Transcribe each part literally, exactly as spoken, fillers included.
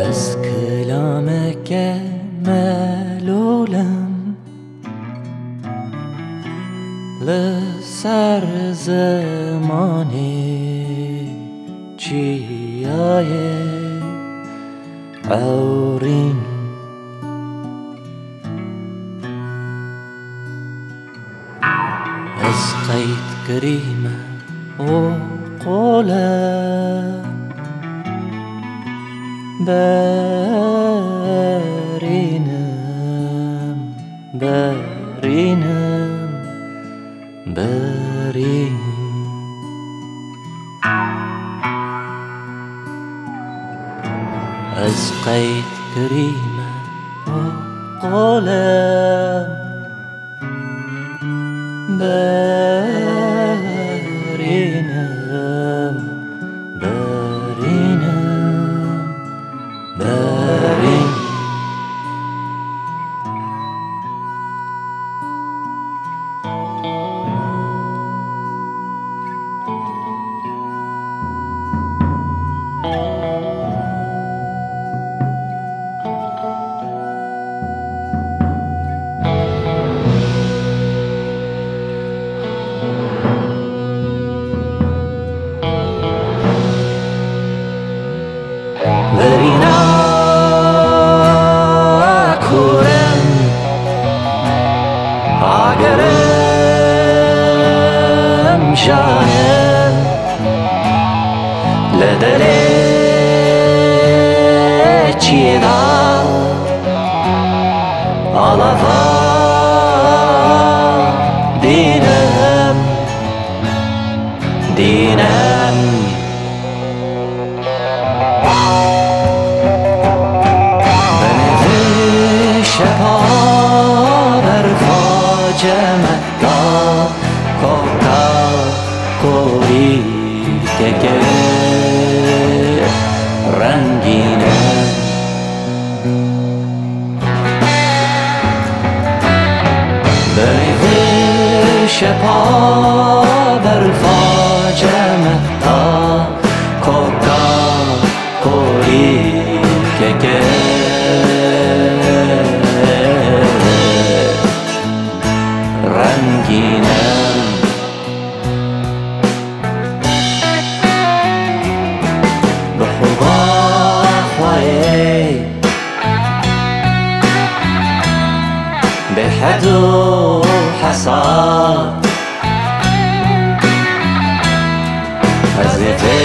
Ez kilameke melûl im li ser zimanê çiyayê ewrîn. Ez qeyd kirîme û qole berînim, berînim, berîn. Ez qeyd kirîme û qole berînim, berînim, berîn. Verîna kurim, agerim janim, li dilê çiyê de alava dînim, dînim. Binê vê şepa berfa cemeta koka korîkeke rengîn e. Binê vê şepa berfa cemeta koka korîkeke rengîn e. Bi huba xwe yê bêhed û hesab, ez ê vê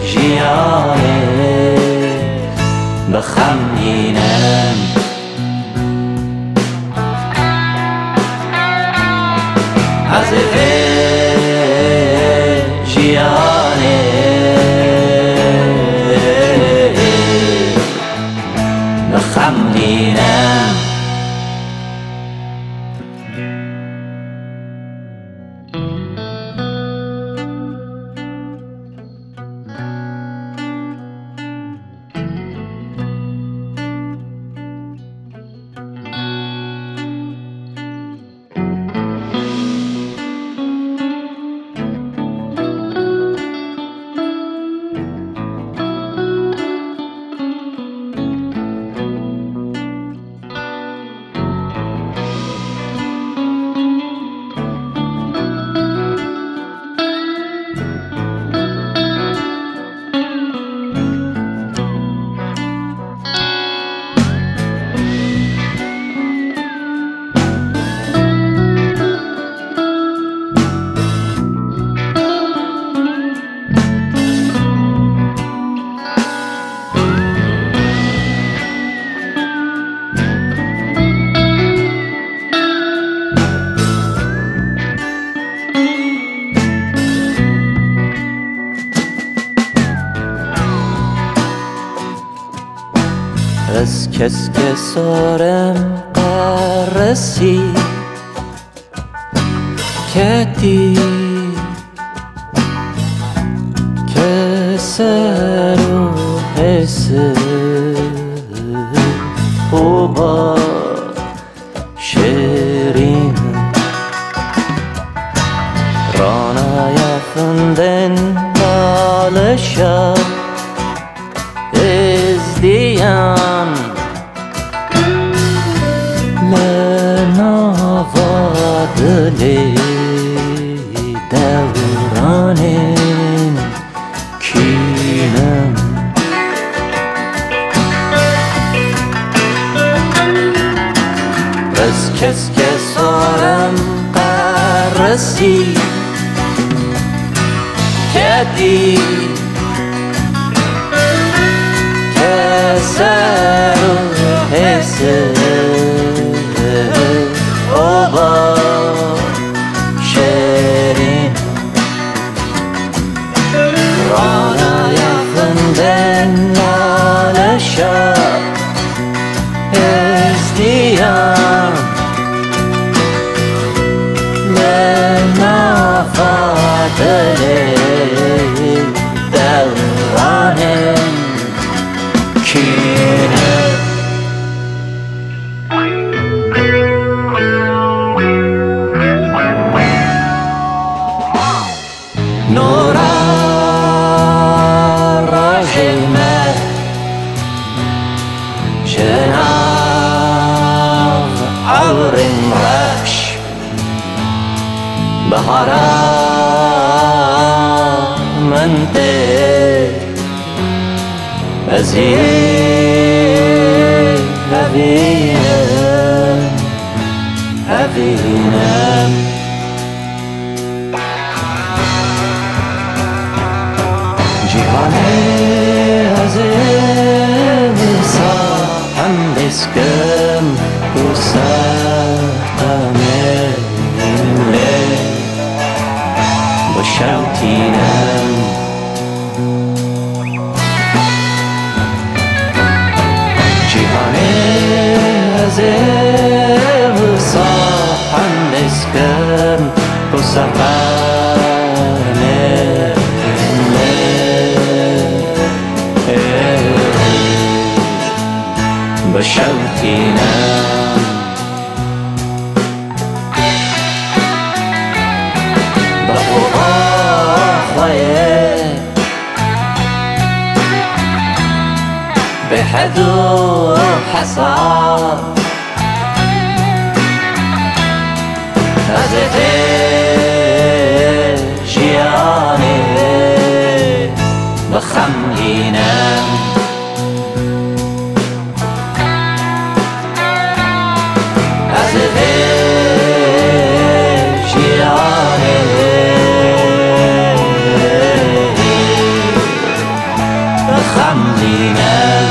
jiyanê bixemgînim. Ez ê vê jiyanê bixemgînim. Ez keske sor im qeresî ketî keser û hêsir û ba şêrîn. Ranaya findên balişa Li nava dilê dewranên kînim. Ez keske sorim qerisî kedî keser û hêsir oba şêrîn. Rana ya findên naleşa hêstiyan li nava dilê dewranên kînim. Nora rojê me ji nav ewrên reş, bihara min tê. Ez ê hevînim, hevînim. Cîhanê ez ê wisa hemdîs kim û serqemê lê bişewtînim. Cîhanê ez ê wisa hemdîs kim ku serqemê lê bişewtînim. Bi oba xwe yê bêhed û hesab, ez ê vê jiyanê bixemgînim. Ez ê vê jiyanê bixemgînim.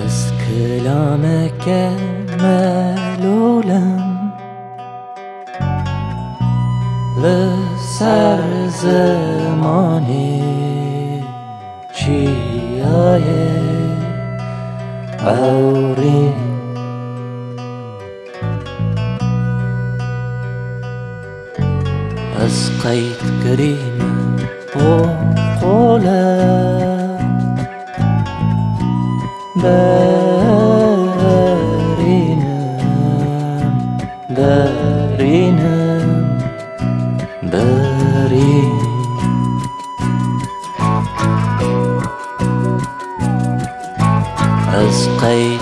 Ez kilameke melûl im li ser zimanê çiyayê ewrîn. Ez qeyd kirînim û qole berînim, berînim, berîn. Ez qeyd